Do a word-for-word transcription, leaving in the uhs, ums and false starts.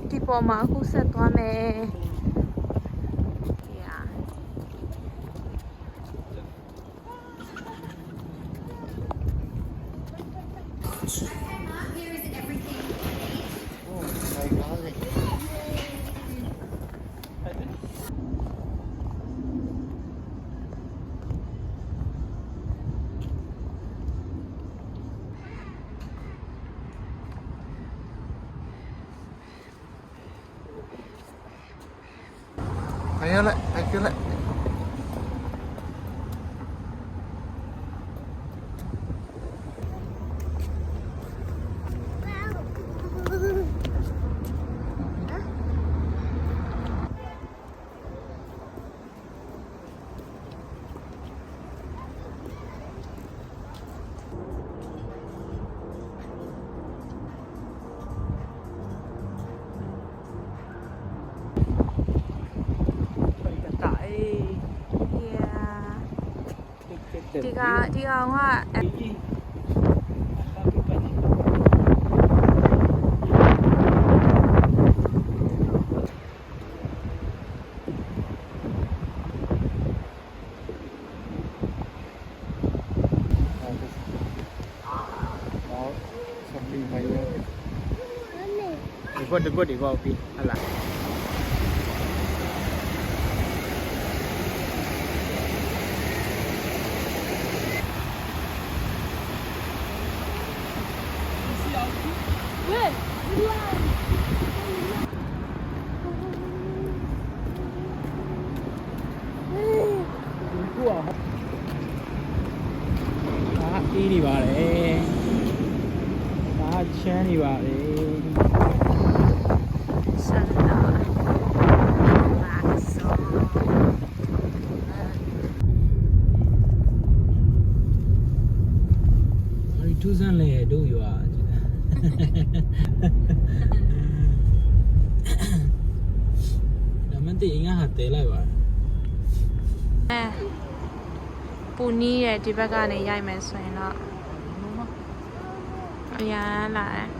ဒီပေါ်မှာ အခုဆက်သွားမယ်။ Yeah. Yeah. ဒီက ဒီကောင်က Ikut, ikut, ikut, pi. Alah. Weh. ဘာအီးနေပါလဲ။ ဘာချမ်းနေပါလဲ။ ဆန္ဒပါဆို။ ဘာထူးဆန်းလဲတို့ရွာ။ ဒါမှမသိရင်ငါဟာတဲလိုက်ပါ။ အဲ ပူနီးရဲ့ ဒီဘက်ကနေရိုက်မယ်ဆိုရင်တော့ အရမ်းလာတယ်။